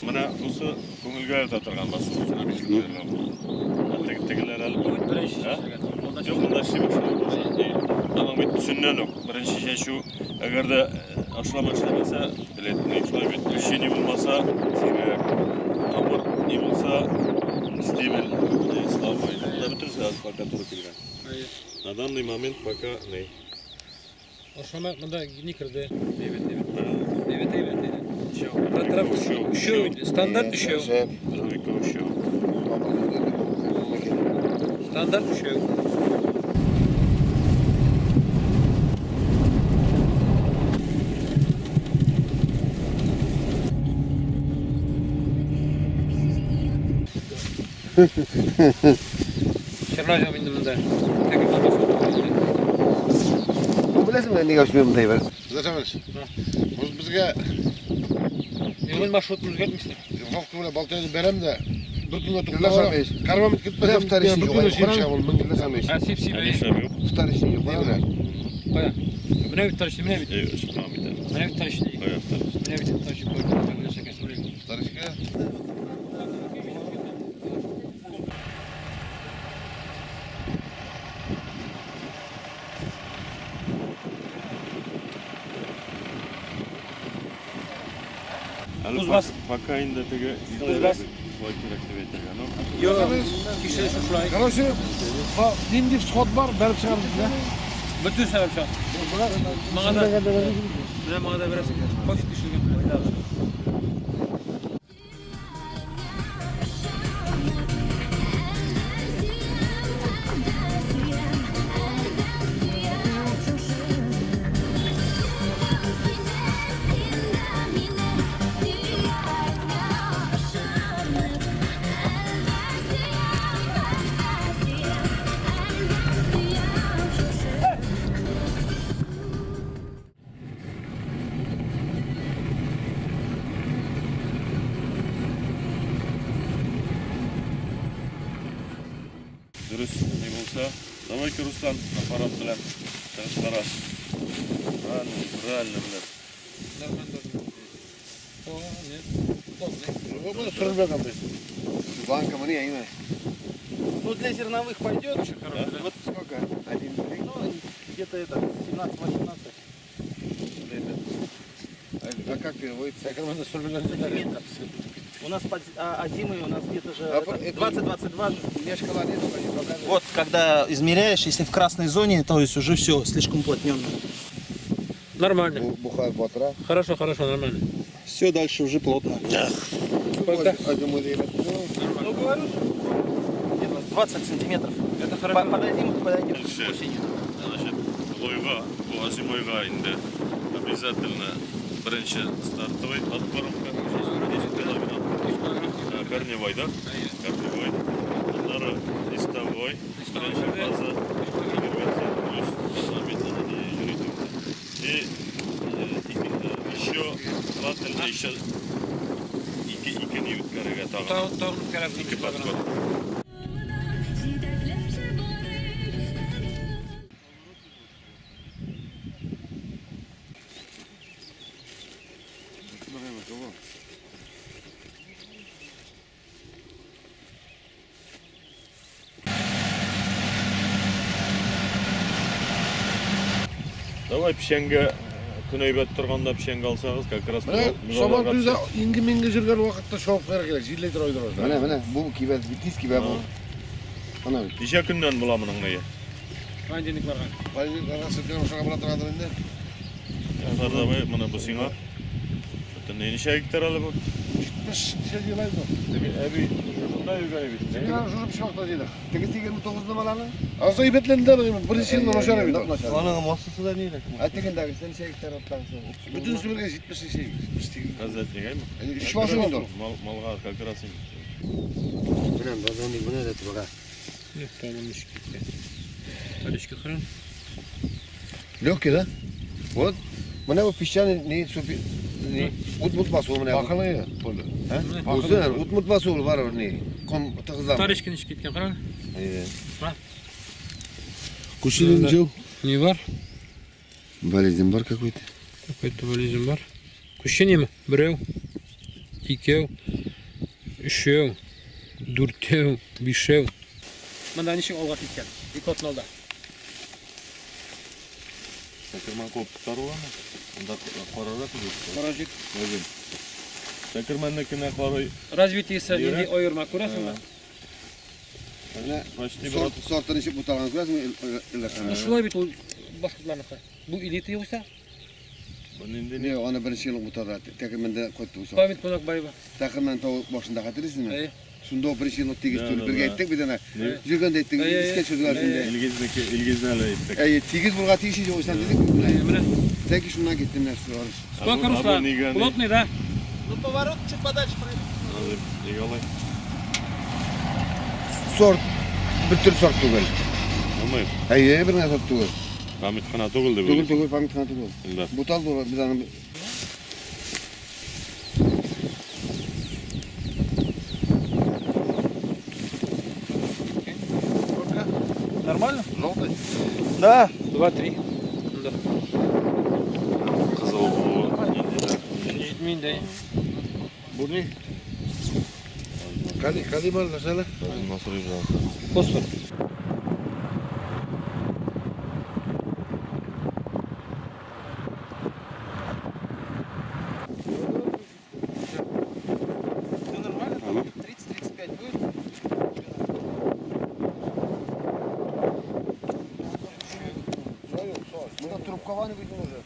Менә бусы күңелгә ята торган басу. Тегеләр әле беренче чәчелгән. Юк, монда эшли башлады. Аның бит төсеннән үк беренче чәчү, әгәр дә ашлама эшләмәсә, летный шулай бит, ощущение булмаса, сирәк. Тамыр ни булса, стебель слабый. Монда бөтенесе әле пока туры килгән. На данный момент пока не. Ашлама монда ни керде? Әйбәт, әйбәт. Әйбәт, әйбәт. Өчәү. Өчәү инде. Стандарт өчәү. Тройка өчәү. Стандарт өчәү. Чернозем инде монда. Теге булмаса. Бу беләсеңме, нигә үсми монда әйбер? Зачем? Может безгә Юлын маршрутын үзгәртмисең. Вовка белән Балтайны бәрәм дә бер көнгә Иллә туктап. шамеш. Кармам китмәсәм, Бер вторичный бер көнгә юк, чыгып чыгам, ул мең иллә шамеш. Ә сип сип. Ә нишләп юк? Вторичный юк, менә. Кая? Менә бит вторичный, менә бит. Әй, чыкмам бит әле. Менә бит вторичный. Кая вторичный? Менә бит вторичный. Нәрсә кәсеп. Вторичка. Әле Кузбасс. пока инде теге Кузбасс. шулай кирәк дип әйтергә. Ну, Юк, кеше шушылай. Короче, нинди всход бар, бәреп чыгарбыз, да? Бөтен сәбәп чыга. Маңа да. Менә маңа да бераз кофе төшергән. Дөрес ни булса. Давай-ка, Руслан, аппарат белән чыгып кара. Правильно, правильно, блядь. Нормально. О, нет. Удобный. Сөрелмәгән бит. Банка мы не, именно. Ну, для зерновых пойдет. Вот сколько? Один, три. Ну, где-то это, 17-18 А как переводится? Әкрен сөрелмәгән. сантиметров. У нас под, а зимы у нас где-то же А это, это- 20-22 же. У меня шкала нет, они показывают. Вот, когда измеряешь, если в красной зоне, то есть уже все слишком уплотненно. Нормально. Бухар батра. Хорошо, хорошо, нормально. Все дальше уже плотно. Пока. Ну, говорю же, где-то 20 сантиметров. Это хорошо. Под озимых подойдет Дальше. осенью. Значит, лойга, бу озимойга инде обязательно беренче стартовый откормка 10 килограмм. Корневой, да? Корневой. Аннары листовой. Беренче фаза. Гербицид плюс одновременно не йөри. И еще желательно еще ике икене үткәрергә тагын. Тагын тагын үткәрәбез. Ике подход. Давай печәнгә көн әйбәт торганда печәнгә алсагыз, как раз Менә сабан туйда инге-минге йөргән вакытта чабып куярга кирәк, җилләй тора идер. Менә, менә, бу кибә, тиз кибә бу. Ана бит. Ничә көннән була моның ние? Понедельник барган. Понедельник сөрткән шуңа була торгандыр инде. Язар давай, моны бу сиңа. Бөтен ничә гектар әле бу? 70 ничә җыела инде. Теге әби шунда йөргән бит. Менә шушы пычракта җыйдык. Тегесе 29 номералы? Азда әйбәтләнде, беренче елны начар бит. Аның массасы да ни? Ә тегендәгесе ничә гектар атлаңсы? Бөтенесе бергә 70 ничә, 78. Хәзрәт нигәме? Өч башы инде. Мал, малга как раз инде. Менә базарны менә дә тибага. Юк, по-моему, ничек китте. Талечка хрен. Легкий, да? Вот. Менә бу песчаный не супи не утмут басу менә. бу. Бакылы поле. Ә? Үзе утмут басу бар не. Ком тыгызлам. Талечка ничек киткән, хрен. Әйе. Күчерен жыл. Не бар? Болезнь бар какой-то. Какой-то болезнь бар. Күченеме? Берәү. Икәү, өчәү, дүртәү, бишәү. Монда ничек алга киткән? Ике атналда. Тәкермән куып тотар буламы? Анда карарга түгел. Кара җир. Ләзим. Тәкермәннекенә карый. Развитиесе нинди Йөрәк. аерма күрәсеңме? Менә Почти бер сорт, сорты ничек буталган күрәсеңме? Ну шулай бит ул башкортларныкы. Бу элита юкса, Бу нинди ни? Не, аны беренче ел буталды. Тәкермәндә кайтты бу сорт. Память Кунакбаева. Тәкермән тау башында хәтерлисезме? Әйе. Шунда ук беренче елны тигез Да, түгел. да, Бергә да. әйттек бит ана. Не? Йөргәндә әйттек, Әйе, искә төшерделәр әйе. шунда. Илгизнеке, Илгизне әле әйттек. Әйе, тигез булырга тиеш иде oysa дидек бит менә. Әйе, менә. Тәки шуннан китте менә шул арыш. Сколько, А бу Руслан? нигә ни? Плотный, да? Ну, поворот чуть подальше пройди. Назым, нигә алай? Сорт бер төр сорт түгел. Алмый. Әйе, бер генә сорт түгел. Память кына түгел дип Түгел уйлыйсың. түгел, память кына түгел. Да. Буталды ул, без аны Сколько? Нормально? Желтый. Да. Два, три. Да. Кызыл бу нинди? Җитми инде. Бу ни? Кали, кали бар нәрсәле? Насыр Фосфор. Все нормально? 30-35 будет? Монда трубка бит уже.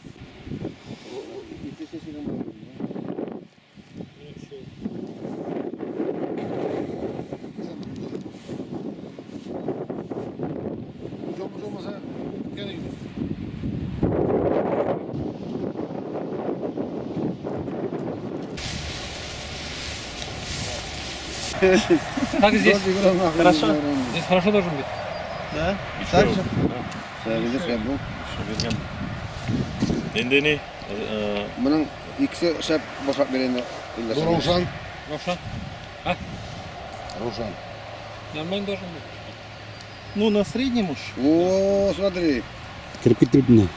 Жолмыз olmasa gene gider. Как здесь? Хорошо. Здесь хорошо должен быть. Да. Так же? Бу. Инде ни? Моның икесе шәп башлап бирә инде. Бу Раушан. Равшан. Раушан. Нормально должен быть. Ну, на среднем уж. О, смотри. Кереп китте бит.